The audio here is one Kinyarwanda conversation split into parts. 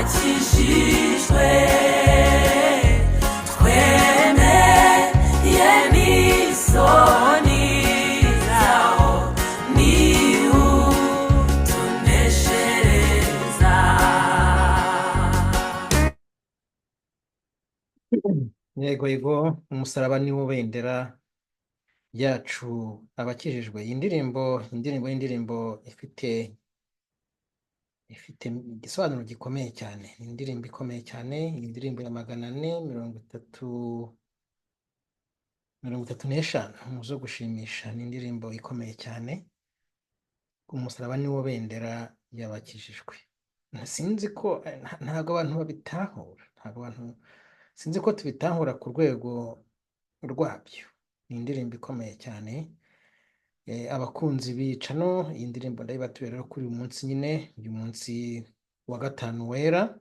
Twakijijwe, twemeye n'isoni zawo, niwutuneshereza. Yego yego, umusaraba ni wo bendera ryacu abakijijwe. Iyi ndirimbo, indirimbo y'indirimbo ifite igisobanuro gikomeye cyane. Ni indirimbo ikomeye cyane, iyi ndirimbo ya 435 mu zo gushimisha. Ni indirimbo ikomeye cyane. Umusaraba ni wo bendera y'abakijijwe. Sinzi ko ntabwo abantu babitahura, ntabwo abantu, sinzi ko tubitahura ku rwego rwabyo. Ni indirimbo ikomeye cyane. Abakunzi b'icano, iyi ndirimbo ndayibatuye rero kuri uyu munsi nyine, uyu munsi wa gatanu wera.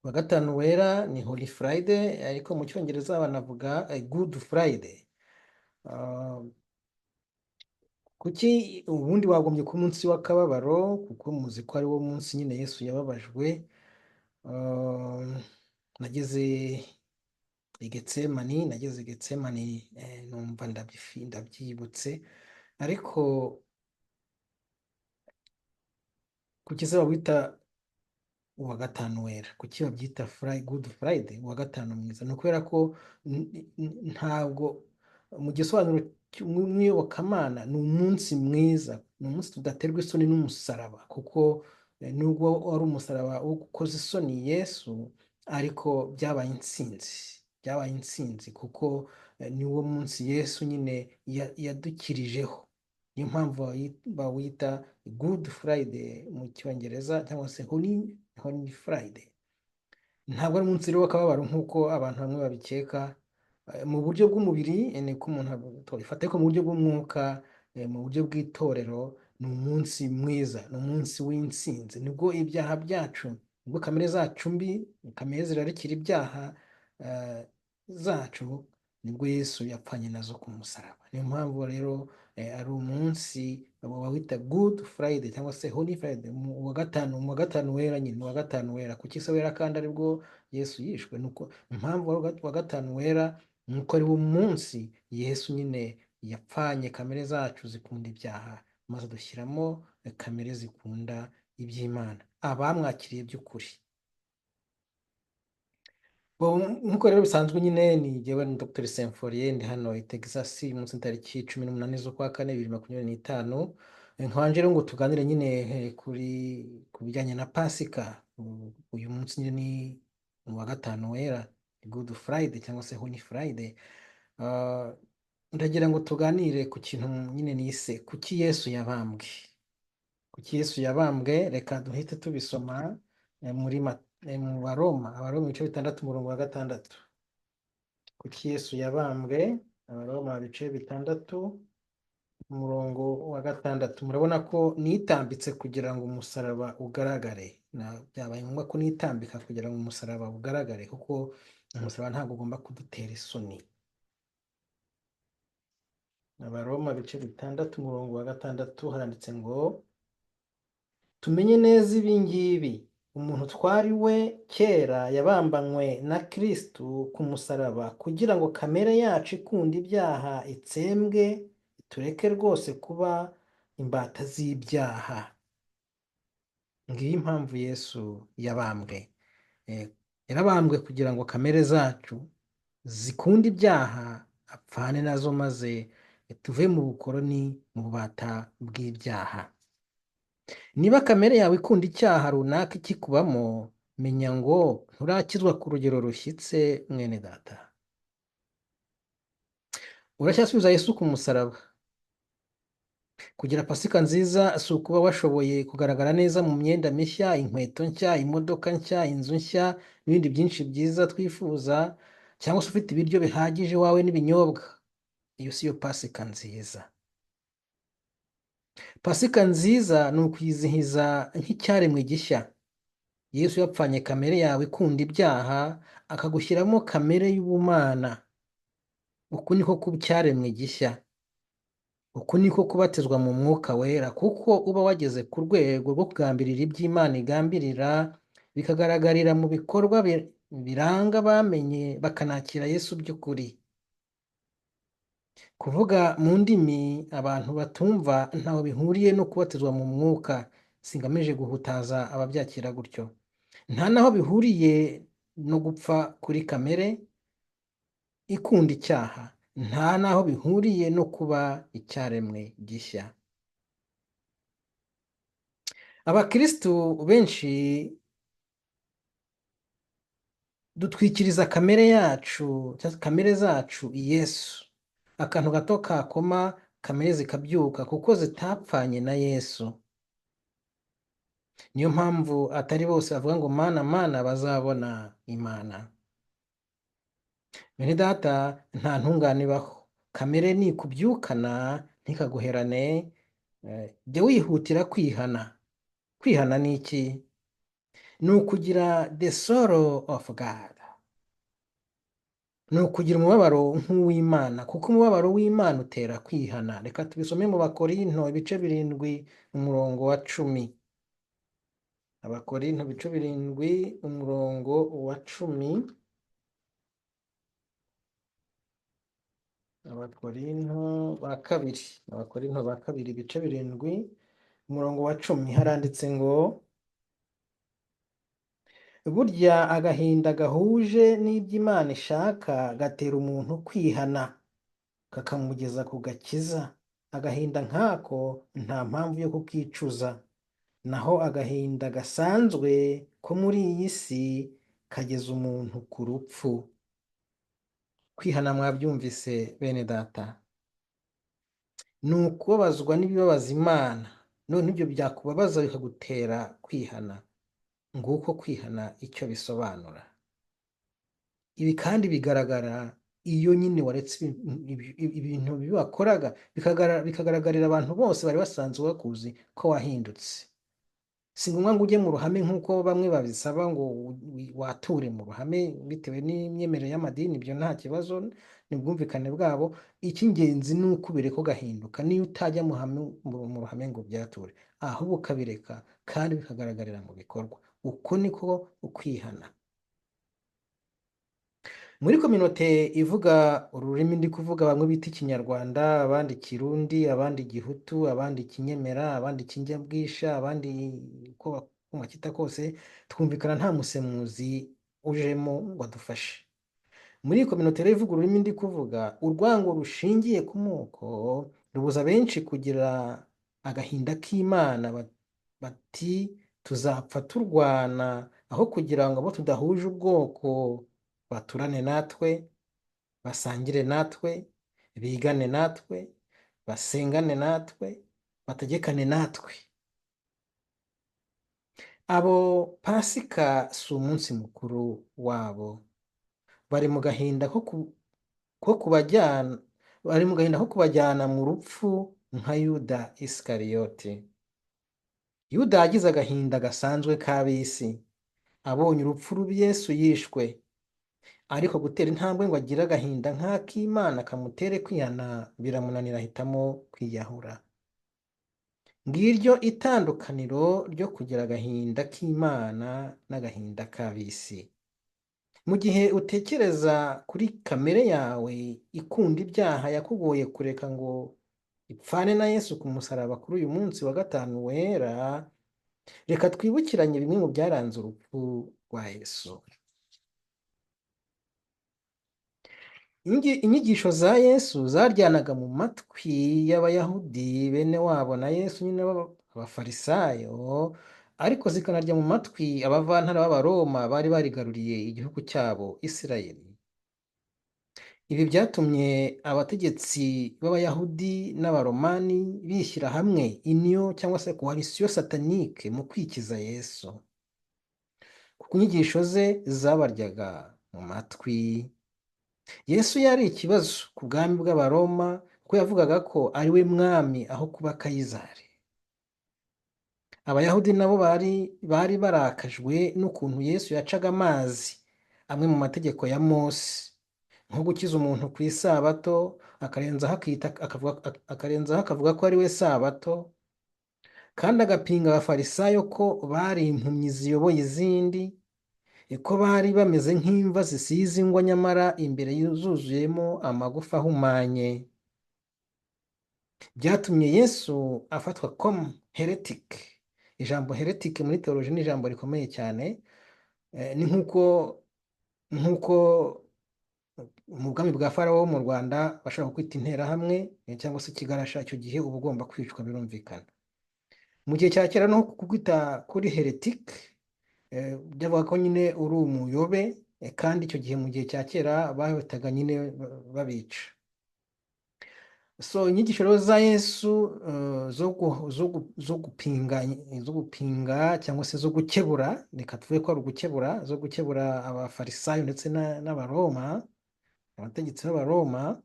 Wa gatanu wera ni Holy Friday, ariko mu Cyongereza banavuga Good Friday. Kuki ubundi wagombye kuba umunsi w'akababaro? Kuko muzi ko ari wo munsi nyine Yesu yababajwe. Nageze i Getsemani, nageze i Getsemani, numva ndabyibutse. Ariko kuki se bawita uwa gatanu wera? Kuki babyita Good Friday, uwa gatanu mwiza? Ni ukubera ko ntabwo mu gisobanuro cy'umwiyobokamana ni umunsi mwiza, ni umunsi tudaterwa isoni n'umusaraba, kuko nubwo wari umusaraba wo gukoza isoni Yesu, ariko byabaye intsinzi, byabaye intsinzi kuko ni wo munsi Yesu nyine yadukirijeho. Niyo mpamvu bawita Good Friday mu Cyongereza cyangwa se Holy Friday. Ntabwo ari umunsi rero w'akababaro nk'uko abantu bamwe babikeka. Mu buryo bw'umubiri niko umuntu tubifata, ariko mu buryo bw'umwuka, mu buryo bw'itorero, ni umunsi mwiza, ni umunsi w'intsinzi. Nibwo ibyaha byacu, nibwo kamere zacu mbi, kamere zirarikira ibyaha zacu, nibwo Yesu yapfanye nazo ku musaraba. Niyo mpamvu rero ari umunsi bawita Good Friday cyangwa se Holy Friday, mu wa gatanu, mu wa gatanu wera nyine, mu wa gatanu wera. Kuki se wera kandi aribwo Yesu yishwe? Nuko impamvu wa gatanu wera ni uko ari wo munsi Yesu nyine yapfanye kamere zacu zikunda ibyaha, maze dushyiramo kamere zikunda iby'Imana, abamwakiriye by'ukuri. Nk'uko rero bisanzwe nyine, ni jyewe ni Dr Symphorien, ndi hano i Texas, uyu munsi tariki 18 z'ukwa kane 2025. Nkabanje rero ngo tuganire nyine kuri ku bijyanye na Pasika. Uyu munsi nyine ni uwa gatanu wera, Good Friday cyangwa se Holy Friday. Ndagira ngo tuganire ku kintu nyine nise kuki Yesu yabambwe. Kuki Yesu yabambwe? Reka duhite tubisoma muri mu Baroma, Abaroma ibice 6 umurongo wa 6. Kuki Yesu yabambwe? Abaroma ibice 6 umurongo wa 6. Murabona ko nitambitse kugira ngo umusaraba ugaragare. Byabaye ngombwa ko nitambika kugira ngo umusaraba ugaragare, kuko umusaraba ntabwo ugomba kudutera isoni. Abaroma ibice 6 umurongo wa 6 haranditse ngo: "Tumenye neza ibi ngibi, umuntu twari we kera yabambanywe na Kristu ku musaraba, kugira ngo kamere yacu ikunda ibyaha itsembwe, tureke rwose kuba imbata z'ibyaha." Ngiyi impamvu Yesu yabambwe. Yarabambwe kugira ngo kamere zacu zikunda ibyaha apfane nazo, maze tuve mu bukoroni, mu bubata bw'ibyaha. Niba kamere yawe ikunda icyaha runaka ikikubamo, menya ngo nturakizwa ku rugero rushyitse, mwene data. Uracyasubiza Yesu ku musaraba. Kugira Pasika nziza si ukuba washoboye kugaragara neza mu myenda mishya, inkweto nshya, imodoka nshya, inzu nshya n'ibindi byinshi byiza twifuza, cyangwa se ufite ibiryo bihagije iwawe n'ibinyobwa. Iyo si yo Pasika nziza. Pasika nziza ni ukwizihiza nk'icyaremwe gishya. Yesu yapfanye kamere yawe ikunda ibyaha, akagushyiramo kamere y'ubumana. Uku niko kuba icyaremwe gishya. Uku niko kubatizwa mu Mwuka Wera, kuko uba wageze ku rwego rwo kugambirira iby'Imana igambirira. bikagaragarira mu bikorwa biranga bamenye bakanakira Yesu by'ukuri. Kuvuga mu ndimi abantu batumva ntaho bihuriye no kubatizwa mu mwuka, singamije guhutaza ababyakira gutyo. Nta naho bihuriye no gupfa kuri kamere ikunda icyaha, nta naho bihuriye no kuba icyaremwe gishya. Abakristu benshi dutwikiriza kamere yacu, cyangwa se kamere zacu Yesu. Akantu gato kakoma kamere zikabyuka kuko zitapfanye na Yesu. Niyo mpamvu atari bose bavuga ngo Mana Mana bazabona Imana. Bene data, nta ntungane ibaho. Kamere nikubyukana ntikaguherane, jya wihutira kwihana. Kwihana ni iki? Ni ukugira the sorrow of God. Ni ukugira umubabaro nk'uw'Imana, kuko umubabaro w'Imana utera kwihana. Reka tubisome mu Bakorinto ibice 7 umurongo wa 10. Abakorinto ibice 7 umurongo wa 10. Abakorinto ba kabiri, Abakorinto ba kabiri ibice 7 umurongo wa 10, haranditse ngo: burya agahinda gahuje n'iby'Imana ishaka gatera umuntu kwihana, kakamugeza ku gakiza. Agahinda nk'ako nta mpamvu yo kukicuza, naho agahinda gasanzwe ko muri iyi si kageza umuntu ku rupfu. Kwihana mwabyumvise bene data, ni ukubabazwa n'ibibabaza Imana, none ibyo byakubabaza bikagutera kwihana. Nguko kwihana icyo bisobanura. Ibi kandi bigaragara iyo nyine waretse ibintu bibi wakoraga, bikagaragarira abantu bose bari basanzwe bakuzi ko wahindutse. Si ngombwa ngo ujye mu ruhame nk'uko bamwe babisaba ngo wature mu ruhame bitewe n'imyemerere y'amadini, ibyo nta kibazo, ni ubwumvikane bwabo. Icy'ingenzi ni uko ubireka ugahinduka, niyo utajya mu ruhame ngo ubyature, ahubwo ukabireka kandi bikagaragarira mu bikorwa. Uko niko ukwihana. Muri communauté ivuga ururimi ndi kuvuga, bamwe bita Ikinyarwanda, abandi Ikirundi, abandi Igihutu, abandi Ikinyemera, abandi Ikinyabwisha, abandi uko bakita kose, twumvikana nta musemuzi ujemo ngo adufashe. Muri iyi communauté rero ivuga ururimi ndi kuvuga, urwango rushingiye ku moko rubuza benshi kugira agahinda k'Imana, bati tuzapfa turwana aho kugira ngo abo tudahuje ubwoko baturane natwe, basangire natwe, bigane natwe, basengane natwe, bategekane natwe. Abo Pasika si umunsi mukuru wabo, bari mu gahinda ko kubajyana, bari mu gahinda ko kubajyana mu rupfu nka Yuda Isikariyoti. Yuda yagize agahinda gasanzwe k'ab'isi abonye urupfu rubi Yesu yishwe, ariko gutera intambwe ngo agire agahinda nk'ak'Imana kamutere kwihana biramunanira, ahitamo kwiyahura. Ngiryo itandukaniro ryo kugira agahinda k'Imana n'agahinda k'ab'isi. Mu gihe utekereza kuri kamere yawe ikunda ibyaha yakugoye kureka ngo ipfane na Yesu ku musaraba kuri uyu munsi wa gatanu wera, reka twibukiranye bimwe mu byaranze urupfu rwa Yesu. Inyigisho za Yesu zaryanaga mu matwi y'Abayahudi bene wabo na Yesu nyine b'Abafarisayo, ariko zikanarya mu matwi abavantara b'Abaroma bari barigaruriye igihugu cyabo Isirayeli. Ibi byatumye abategetsi b'Abayahudi n'Abaromani bishyira hamwe union cyangwa se coalition satanique mu kwikiza Yesu, kuko inyigisho ze zabaryaga mu matwi. Yesu yari ikibazo ku bwami bw'Abaroma kuko yavugaga ko ari we mwami aho kuba Kayizari. Abayahudi nabo bari barakajwe n'ukuntu Yesu yacaga amazi amwe mu mategeko ya Mose, nko gukiza umuntu ku isabato, akarenzaho akavuga ko ari we sabato. Kandi agapinga Abafarisayo ko bari impumyi ziyoboye izindi, ko bari bameze nk'imva zisize ingwa nyamara imbere zuzuyemo amagufa ahumanye. Byatumye Yesu afatwa comme heretic. Ijambo heretic muri théologie ni ijambo rikomeye cyane. Ni nk'uko mu bwami bwa Farawo mu Rwanda bashobora kukwita interahamwe cyangwa se ikigarasha, icyo gihe uba ugomba kwicwa, birumvikana. Mu gihe cya kera no kukwita kuri heretic byavuga ko nyine uri umuyobe, kandi icyo gihe mu gihe cya kera bahitaga nyine babica. So inyigisho rero za Yesu zo gupinga cyangwa se zo gukebura, reka tuvuge ko ari ugukebura, zo gukebura Abafarisayo ndetse n'Abaroma, abategetsi b'Abaroma,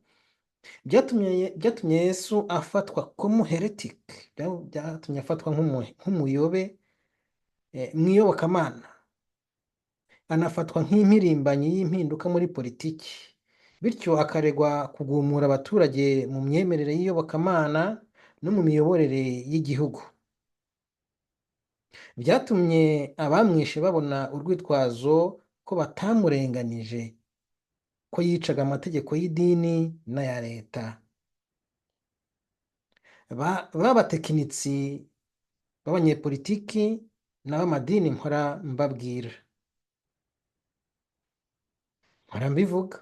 byatumye Yesu afatwa comme heretic, byatumye afatwa nk'umuyobe mu iyobokamana, anafatwa nk'impirimbanyi y'impinduka muri politiki, bityo akaregwa kugumura abaturage mu myemerere y'iyobokamana no mu miyoborere y'igihugu. Byatumye abamwishe babona urwitwazo ko batamurenganije, ko yicaga amategeko y'idini n'aya leta. B'abatekinitsi b'abanyepolitiki n'ab'amadini mpora mbabwira, mpora mbivuga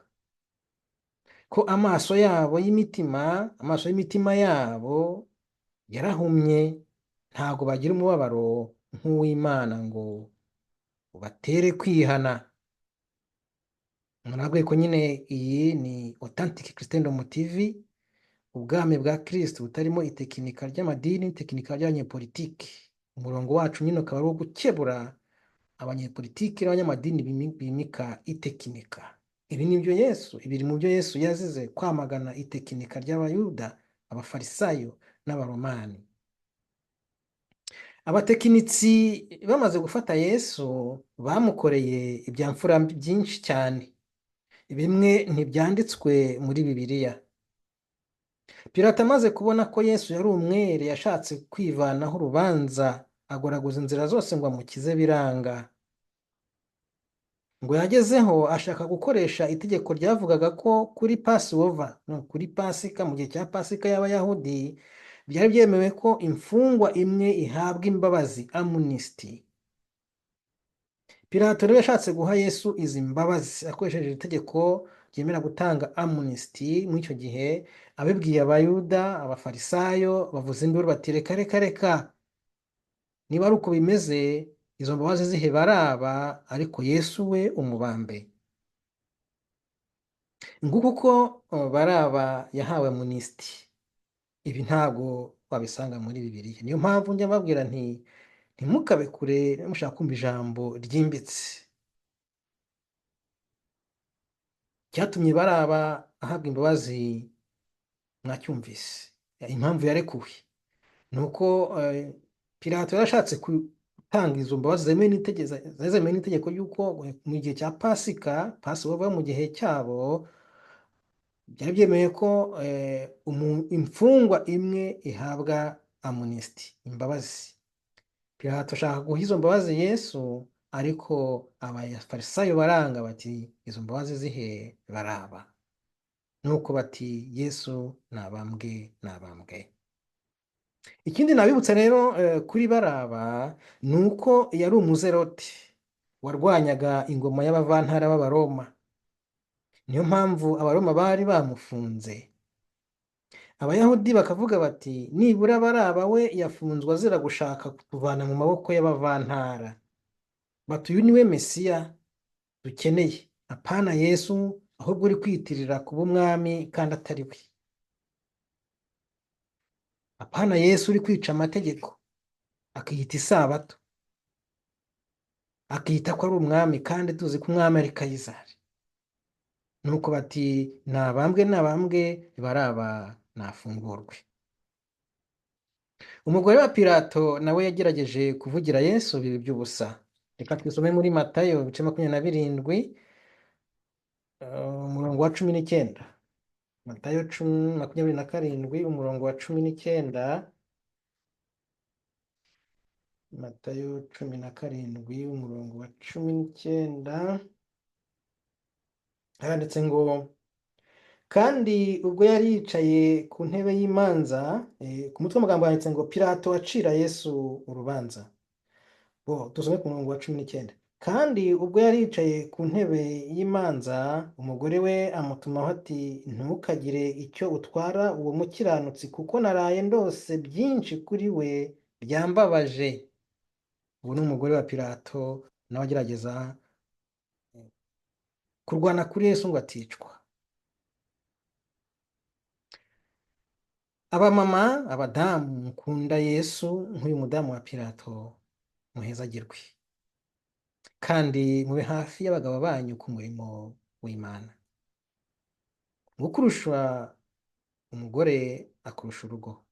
ko amaso yabo y'imitima, amaso y'imitima yabo yarahumye, ntabwo bagira umubabaro nk'uw'Imana ngo ubatere kwihana. Murabwiye ko nyine iyi ni Authentic Christendom TV, ubwami bwa Kristo butarimo itekinika ry'amadini, itekinika ry'abanyepolitiki. Umurongo wacu nyine ukaba ari uwo gukebura abanyepolitiki n'abanyamadini bimika itekinika. Ibi ni byo Yesu, ibiri mu byo Yesu yazize, kwamagana itekinika ry'Abayuda, Abafarisayo n'Abaromani. Abatekinitsi bamaze gufata Yesu, bamukoreye ibya mfura byinshi cyane, bimwe ntibyanditswe muri Bibiliya. Pilato amaze kubona ko Yesu yari umwere, yashatse kwivanaho urubanza, agoragoza inzira zose ngo amukize, biranga. Ngo yagezeho ashaka gukoresha itegeko ryavugaga ko kuri Passover, no kuri Pasika, mu gihe cya Pasika y'Abayahudi, byari byemewe ko imfungwa imwe ihabwa imbabazi, amnesty. Pilato rero yashatse guha Yesu izi mbabazi akoresheje itegeko ryemera gutanga amnesty muri icyo gihe. Abibwiye Abayuda, Abafarisayo bavuza induru bati: "Reka, reka, reka! Niba ari uko bimeze, izo mbabazi zihe Baraba, ariko Yesu we umubambe." Nguko uko Baraba yahawe amnesty. Ibi ntabwo wabisanga muri Bibiliya. Niyo mpamvu njya mbabwira nti: "Ntimukabe kure mushaka kumva ijambo ryimbitse." Cyatumye Baraba ahabwa imbabazi mwacyumvise. Impamvu yarekuwe ni uko Pilato yarashatse gutanga izo mbabazi zemewe n'itegeko, zari zemewe n'itegeko ry'uko mu gihe cya Pasika, Passover, mu gihe cyabo byari byemewe ko imfungwa imwe ihabwa amnesty, imbabazi. Pilato ashaka guha izo mbabazi Yesu, ariko Abafarisayo baranga bati: "Izo mbabazi zihe Baraba." Nuko bati: "Yesu nabambwe, nabambwe." Ikindi nabibutsa rero kuri Baraba ni uko yari umuzerote warwanyaga ingoma y'abavantara b'Abaroma. Niyo mpamvu Abaroma bari bamufunze. Abayahudi bakavuga bati: "Nibura Baraba we yafunzwe azira gushaka kutuvana mu maboko y'abavantara." Bati: "Uyu niwe Mesiya dukeneye, apana Yesu ahubwo uri kwiyitirira kuba umwami kandi atari we, apana Yesu uri kwica amategeko akiyita isabato, akiyita ko ari umwami kandi tuzi ko umwami ari Kayizari." Nuko bati: "Nabambwe, nabambwe, Baraba nafungurwe." Umugore wa Pilato nawe yagerageje kuvugira Yesu, biba iby'ubusa. Reka twisome muri Matayo ibice 27, umurongo wa 19. Matayo 27, umurongo wa 19. Matayo 17 umurongo wa 19, haranditse ngo: "Kandi ubwo yari yicaye ku ntebe y'imanza," ku mutwe w'amagambo handitse ngo "Pilato acira Yesu urubanza." Bo dusome ku murongo wa 19: "Kandi ubwo yari yicaye ku ntebe y'imanza, umugore we amutumaho ati: 'Ntukagire icyo utwara uwo mukiranutsi, kuko naraye ndose byinshi kuri we byambabaje.'" Ubu ni umugore wa Pilato, nawe agerageza kurwana kuri Yesu ngo aticwa. Abamama, abadamu mukunda Yesu nk'uyu mudamu wa Pilato, muhezagirwe kandi mube hafi y'abagabo banyu ku murimo w'Imana. Ukurusha umugore akurusha urugo.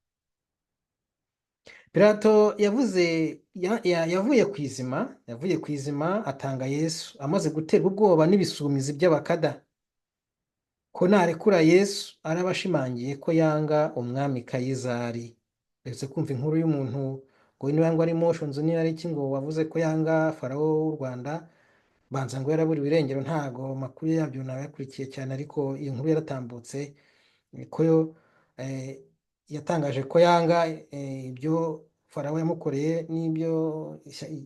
Pilato yavuze yavuye ku izima, yavuye ku izima atanga Yesu amaze guterwa ubwoba n'ibisumizi by'abakada ko narekura Yesu araba ashimangiye ko yanga umwami Kayizari. Uretse kumva inkuru y'umuntu ngo niba ngo ari Moshions, niba ari iki, ngo wavuze ko yanga Farawo w'u Rwanda, banza ngo yaraburiwe irengero, ntago amakuru yabyo nayakurikiye cyane, ariko iyo nkuru yaratambutse ko yo yatangaje ko yanga ibyo Farawo yamukoreye n'ibyo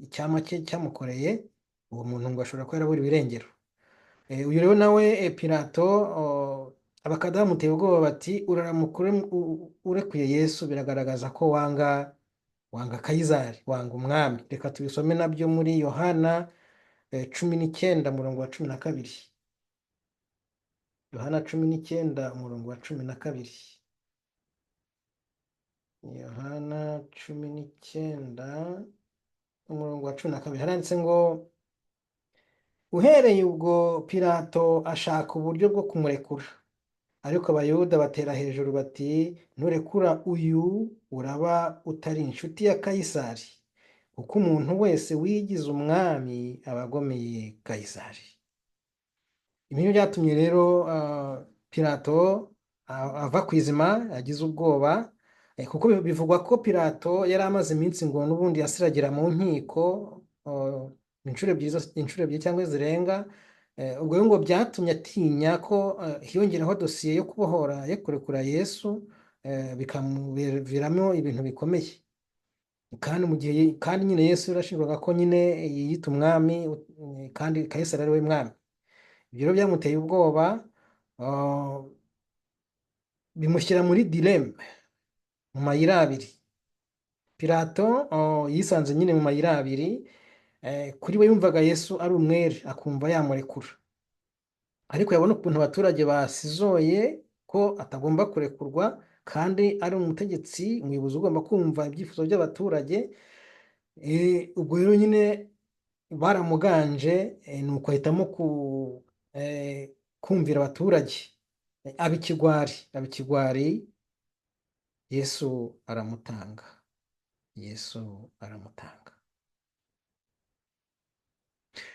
icyama cye cyamukoreye. Uwo muntu ngo ashobora kuba yaraburiwe irengero. Uyu rero nawe Pilato, abakada bamuteye ubwoba bati: "Uraramuka urekuye Yesu biragaragaza ko wanga Kayizari, wanga umwami." Reka tubisome nabyo muri Yohana 19 umurongo wa 12. Yohana 19 umurongo wa 12. Yohana 19 umurongo wa 12 haranditse ngo: "Uhereye ubwo Pilato ashaka uburyo bwo kumurekura, ariko Abayuda batera hejuru bati: 'Nurekura uyu uraba utari inshuti ya Kayisari, kuko umuntu wese wigize umwami aba agomeye Kayisari.'" Ibi nibyo byatumye rero Pilato ava ku izima, yagize ubwoba, kuko bivugwa ko Pilato yari amaze iminsi ngo n'ubundi asiragira mu nkiko inshuro ebyiri cyangwa zirenga. Ubwo rero ngo byatumye atinya ko hiyongeraho dosiye yo kubohora, yo kurekura Yesu, bikamuviramo ibintu bikomeye. Kandi mu gihe kandi nyine Yesu yarashinjwaga ko nyine yiyita umwami, kandi Kayisari ari we mwami. Ibyo rero byamuteye ubwoba, bimushyira muri dilemme, mu mayira abiri. Pilato yisanze nyine mu mayira abiri. Kuri we yumvaga Yesu ari umwere, akumva yamurekura, ariko yabona ukuntu abaturage basizoye ko atagomba kurekurwa, kandi ari umutegetsi, umuyobozi ugomba kumva ibyifuzo by'abaturage. Ubwo rero nyine baramuganje, nuko ahitamo kumvira abaturage. Aba ikigwari, aba ikigwari, Yesu aramutanga, Yesu aramutanga.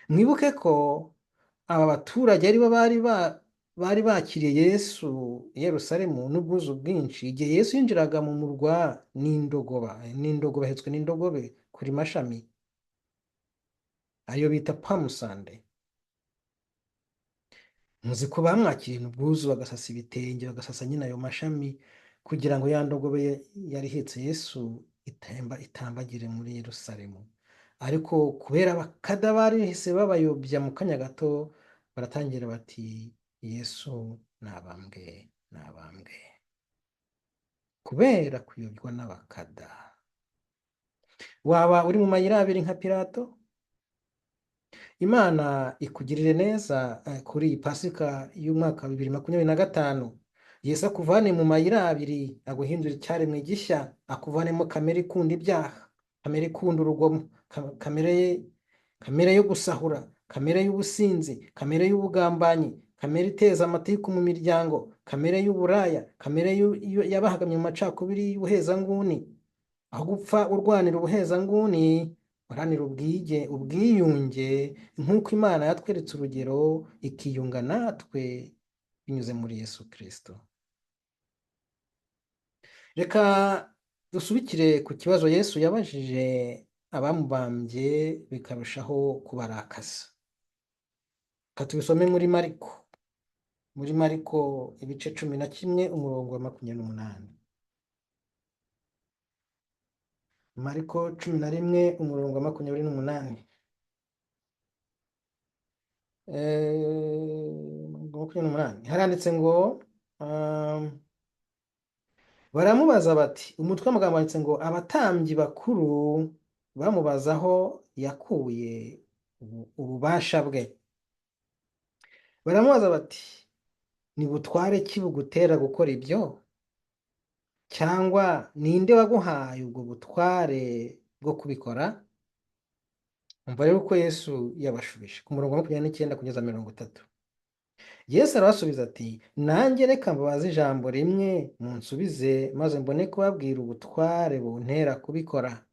Mwibuke ko aba baturage aribo bari bakiriye Yesu i Yerusalemu n'ubwuzu bwinshi igihe Yesu yinjiraga mu murwa n'indogoba, n'indogobe, ahetswe n'indogobe kuri mashami, ariyo bita Palm Sunday. Muzi ko bamwakiriye ubwuzu, bagasasa ibitenge, bagasasa nyine ayo mashami kugira ngo ya ndogobe yari ihetse Yesu itemba itambagire muri Yerusalemu. Ariko kubera abakada barihise babayobya, mu kanya gato baratangira bati: "Yesu nabambwe, nabambwe," kubera kuyobywa n'abakada. Waba uri mu mayira abiri nka Pilato? Imana ikugirire neza kuri iyi Pasika y'umwaka wa 2025. Yesu akuvane mu mayira abiri, aguhindure icyaremwe gishya, akuvanemo kamere ikunda ibyaha, kamere ikunda urugomo, kamere yo gusahura, kamere y'ubusinzi, kamere y'ubugambanyi, kamere iteza amatiku mu miryango, kamere y'uburaya, kamere y'abahagamye mu macakubiri y'ubuhezanguni. Aho gupfa urwanira ubuhezanguni, uharanira ubwiyunge, nk'uko Imana yatweretse urugero ikiyunga natwe binyuze muri Yesu Kristo. Reka dusubikire ku kibazo Yesu yabajije. Abamubambye bikarushaho kubarakaza. Reka tubisome muri Mariko, muri Mariko ibice 11 umurongo wa 28. Mariko 11 umurongo wa 28. 28 haranditse ngo baramubaza bati, umutwe w'amagambo wanditse ngo abatambyi bakuru bamubaza aho yakuye ububasha bwe. Baramubaza bati, ni butware ki bugutera gukora ibyo? Cyangwa ninde waguhaye ubwo butware bwo kubikora? Umva rero uko Yesu yabashubije ku murongo wa 29 kugeza 30. Yesu arabasubiza ati, nanjye reka mbabaze ijambo rimwe munsubize, maze mbone kubabwira ubutware buntera kubikora.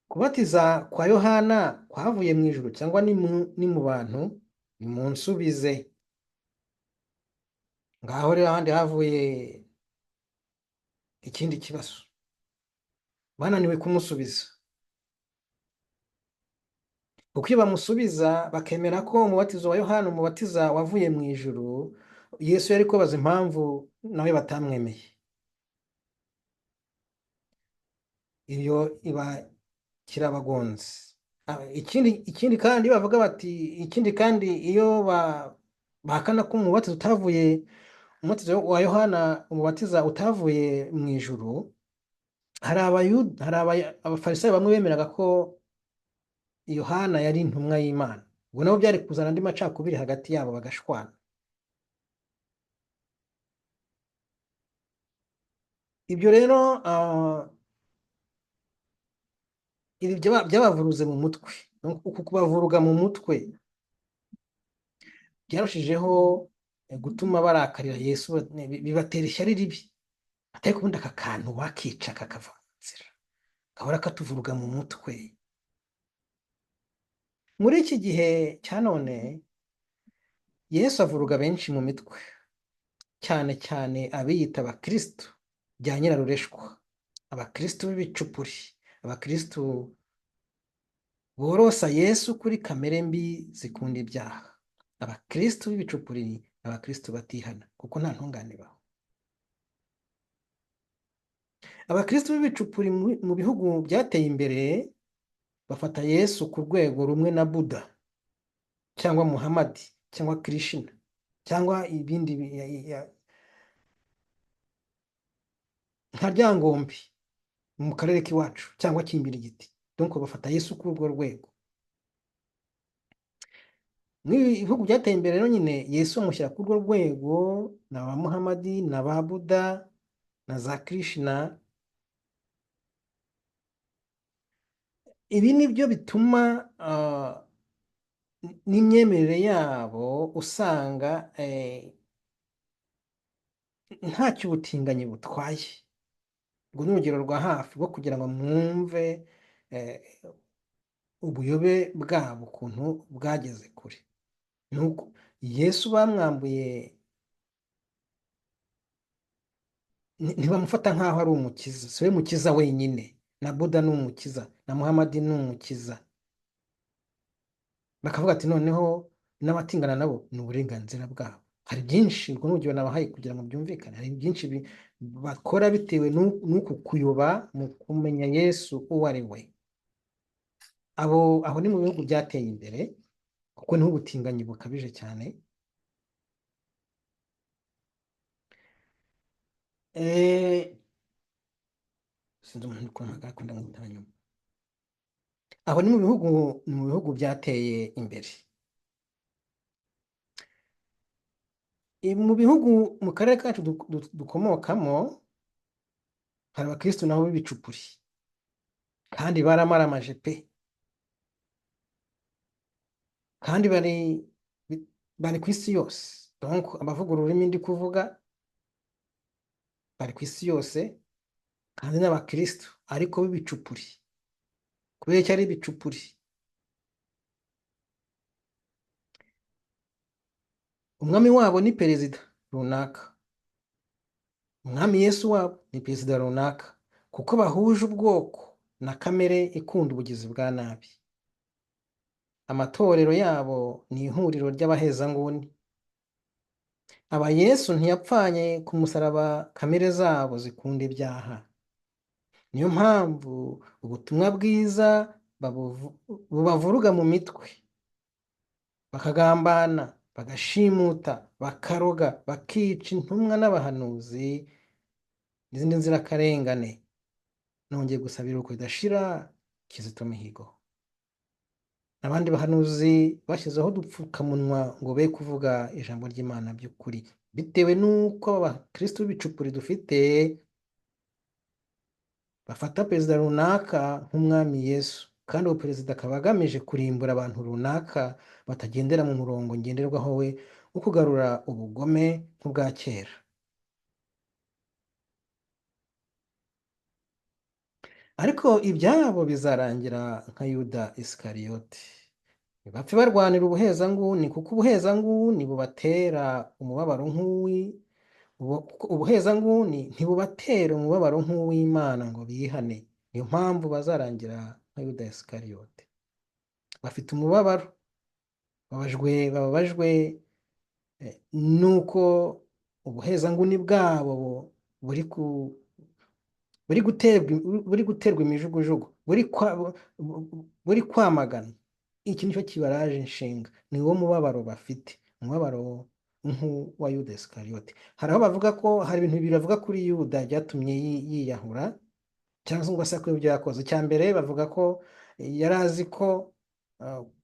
Kubatiza kwa Yohana kwavuye mu ijuru cyangwa ni mu bantu? Nimunsubize. Ngaho rero ahandi havuye ikindi kibazo, bananiwe kumusubiza. Kuko iyo bamusubiza bakemera ko umubatizo wa Yohana umubatiza wavuye mu ijuru, Yesu yari kubaza impamvu nawe batamwemeye. Iyo iba kirabagonze. Ikindi kandi bavuga bati, ikindi kandi iyo bahakana ko umubatizo utavuye, umubatizo wa Yohana umubatiza utavuye mu ijuru, hari Abayuda, hari Abafarisayo bamwe bemeraga ko Yohana yari intumwa y'Imana. Ubwo nabo byari kuzana andi macakubiri hagati yabo bagashwana. Ibyo rero ibi byabavuruze mu mutwe. Uku kubavuruga mu mutwe byarushijeho gutuma barakarira Yesu, bibatera ishyari ribi. Atari kubundi aka kantu wakica kakava mu nzira, gahora katuvuruga mu mutwe. Muri iki gihe cya none Yesu avuruga benshi mu mitwe, cyane cyane abiyita abakristo bya nyirarureshwa, abakristo b'ibicupuri, abakristo borosa Yesu kuri kamere mbi zikunda ibyaha. Abakristo b'ibicupuri, abakristo batihana kuko nta ntungane ibaho. Abakristo b'ibicupuri mu bihugu byateye imbere bafata Yesu ku rwego rumwe na Buddha cyangwa Muhammad cyangwa Krishna cyangwa ibindi nka Ryangombe mu karere k'iwacu cyangwa Kimbirigiti. Donc bafata Yesu kuri urwo rwego. Mu bihugu byateye imbere rero nyine Yesu amushyira kuri urwo rwego na ba Muhammad na ba Buddha na za Krishna. Ibi ni byo bituma n'imyemerere yabo usanga ntacyo ubutinganyi butwaye. Ubwo ni urugero rwa hafi rwo kugira ngo mwumve ubuyobe bwabo ukuntu bwageze kure. Nuko Yesu bamwambuye, ntibamufata nk'aho ari umukiza. Si we mukiza wenyine, na Buddha ni umukiza, na Muhammad ni umukiza. Bakavuga ati noneho n'abatingana nabo ni uburenganzira bwabo. Hari byinshi, ubwo ni urugero nabahaye kugira ngo byumvikane. Hari byinshi bakora bitewe n'uku kuyoba mu kumenya Yesu uwo ari we. Aho ni mu bihugu byateye imbere, kuko niho ubutinganyi bukabije cyane. Sinzi umuntu uri kumpamagara ko ndamwita nyuma. Aho ni mu bihugu byateye imbere. Mu bihugu mu karere kacu dukomokamo hari abakristo nabo b'ibicupuri kandi baramaramaje pe, kandi bari ku isi yose. Donc abavuga ururimi ndi kuvuga bari ku isi yose kandi n'abakristo ariko b'ibicupuri. Kubera icyo ari ibicupuri, umwami wabo ni perezida runaka, Umwami Yesu wabo ni perezida runaka, kuko bahuje ubwoko na kamere ikunda ubugizi bwa nabi. Amatorero yabo ni ihuriro ry'abahezanguni. Aba Yesu ntiyapfanye ku musaraba kamere zabo zikunda ibyaha. Niyo mpamvu ubutumwa bwiza bubavuruga mu mitwe, bakagambana, bagashimuta, bakaroga, bakica intumwa n'abahanuzi n'izindi nzirakarengane. Nongeye gusaba iruhuko ridashira Kizito Mihigo n'abandi bahanuzi bashyizeho udupfukamunwa ngo be kuvuga ijambo ry'Imana by'ukuri, bitewe n'uko abakristo b'ibicupuri dufite bafata perezida runaka nk'umwami Yesu, kandi uwo perezida akaba agamije kurimbura abantu runaka batagendera mu murongo ngenderwaho we wo kugarura ubugome nk'ubwa kera. Ariko ibyabo bizarangira nka Yuda Isikariyoti. Ntibapfe barwanira ubuhezanguni, kuko ubuhezanguni bubatera umubabaro nk'uwi kuko ubuhezanguni ntibubatera umubabaro nk'uw'Imana ngo bihane. Niyo mpamvu bazarangira nka Yuda Isikariyoti. Bafite umubabaro, bababajwe nuko ubuhezanguni bwabo buri guterwa imijugujugu, buri kwamagana. Iki nicyo kibaraje inshinga, ni wo mubabaro bafite, umubabaro nk'uwa Yuda Isikariyoti. Hari aho bavuga ko hari ibintu bibiri bavuga kuri Yuda byatumye yiyahura cyangwa se ngo asakure ibyo yakoze. Icya mbere bavuga ko yari azi ko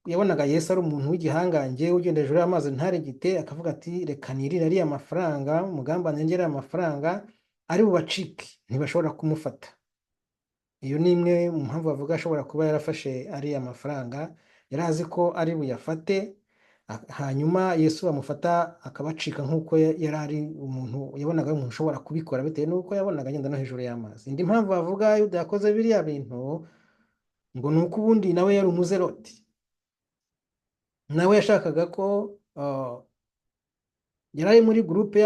yabonaga Yesu ari umuntu w'igihangange ugenda hejuru y'amazi ntarigite, akavuga ati reka nirire ariya mafaranga, mugambane ngere ariya mafaranga ari bubacike, ntibashobora kumufata. Iyo ni imwe mu mpamvu bavuga ashobora kuba yarafashe ariya mafaranga, yari azi ko ari buyafate, hanyuma Yesu bamufata akabacika nk'uko yari ari umuntu, yabonaga ari umuntu ushobora kubikora bitewe n'uko yabonaga agenda no hejuru y'amazi. Indi mpamvu bavuga Yuda yakoze biriya bintu ngo ni uko ubundi nawe yari umuzeroti, nawe yashakaga ko yari ari muri gurupe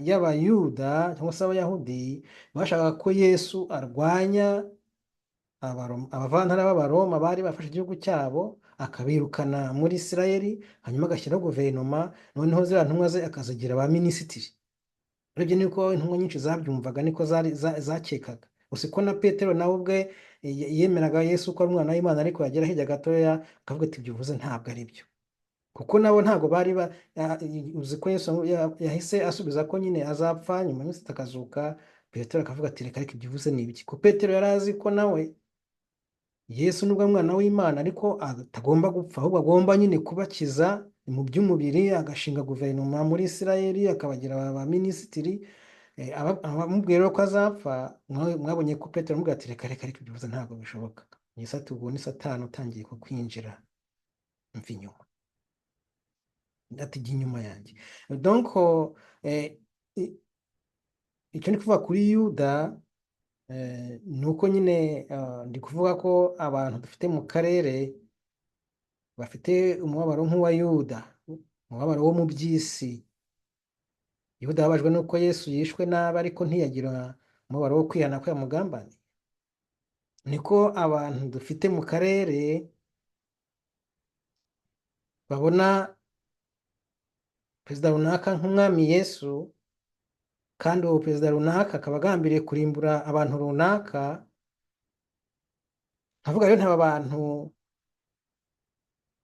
y'Abayuda cyangwa se Abayahudi bashakaga ko Yesu arwanya abavantara b'Abaroma bari bafashe igihugu cyabo, akabirukana muri Isirayeli, hanyuma agashyiraho guverinoma, noneho ziriya ntumwa ze akazigira ba minisitiri. Urebye niko intumwa nyinshi zabyumvaga, niko zakekaga. Gusa ko na Petero nawe ubwe yemeraga Yesu ko ari umwana w'Imana, ariko yagera hirya gatoya akavuga ati ibyo uvuze ntabwo ari byo. Kuko nabo ntabwo bari uzi ko Yesu yahise asubiza ko nyine azapfa nyuma y'iminsi itatu akazuka. Petero akavuga ati reka ariko ibyo uvuze ni ibiki? Kuko Petero yari azi ko nawe Yesu nubwo ari umwana w'Imana ariko atagomba gupfa, ahubwo agomba nyine kubakiza mu by'umubiri, agashinga guverinoma muri Isirayeli, akabagira ba minisitiri. Abamubwira rero ko azapfa, mwabonye ko Petero amubwira ati reka reka ariko ibyo uvuze ntabwo bishoboka. Yesu ati ubwo ni Satani utangiye kukwinjira, mva inyuma, ati jya inyuma yanjye. Donc icyo ndi kuvuga kuri Yuda ni uko nyine ndi kuvuga ko abantu dufite mu karere bafite umubabaro nk'uwa Yuda, umubabaro wo mu by'isi. Yuda yababajwe n'uko Yesu yishwe nabi, ariko ntiyagira umubabaro wo kwihana ko yamugambaniye. Niko abantu dufite mu karere babona perezida runaka nk'umwami Yesu, kandi uwo perezida runaka akaba agambiriye kurimbura abantu runaka. Nkavuga rero ntaba bantu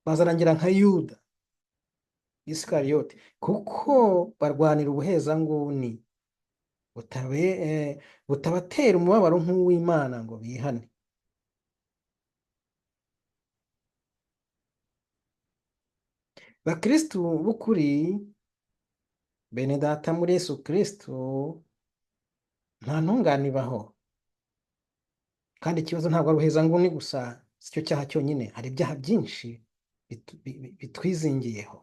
bazarangira nka Yuda Isikariyoti, kuko barwanira ubuhezanguni butabatera umubabaro nk'uw'Imana ngo bihane. Bakristu b'ukuri, bene data muri Yesu Kristu, nta ntungane ibaho. Kandi ikibazo ntabwo ari ubuhezanguni gusa, si cyo cyaha cyonyine, hari ibyaha byinshi bitwizingiyeho.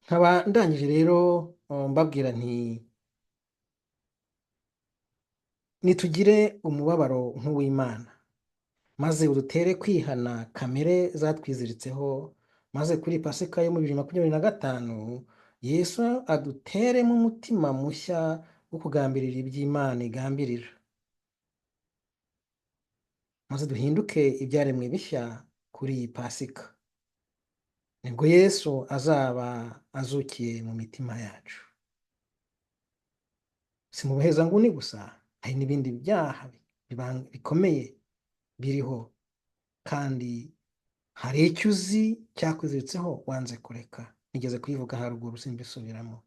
Nkaba ndangije rero mbabwira nti nitugire umubabaro nk'uw'Imana, maze udutere kwihana kamere zatwiziritseho, maze kuri Pasika yo mu 2025 Yesu aduteremo umutima mushya wo kugambirira iby'Imana igambirira, maze duhinduke ibyaremwe bishya kuri iyi Pasika. Nibwo Yesu azaba azukiye mu mitima yacu. Si mu buhezanguni gusa, hari n'ibindi byaha bikomeye biriho, kandi hari icyo uzi cyakwiziritseho wanze kureka. Nigeze kuyivuga haruguru, simbisubiramo.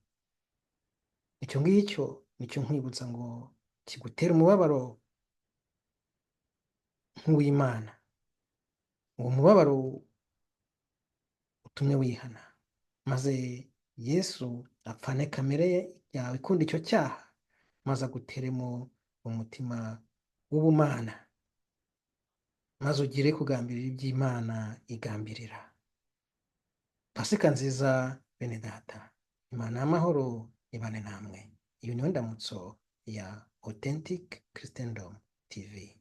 Icyo ngicyo nicyo nkwibutsa ngo kigutere umubabaro nk'uw'Imana. Uwo mubabaro utumye wihana, maze Yesu apfane kamere yawe ikunda icyo cyaha, maze aguteremo umutima w'ubumana, maze ugire kugambirira iby'Imana igambirira. Pasika nziza, bene data. Imana y'amahoro ibane namwe. Iyo niyo ndamutso ya Authentic Christendom TV.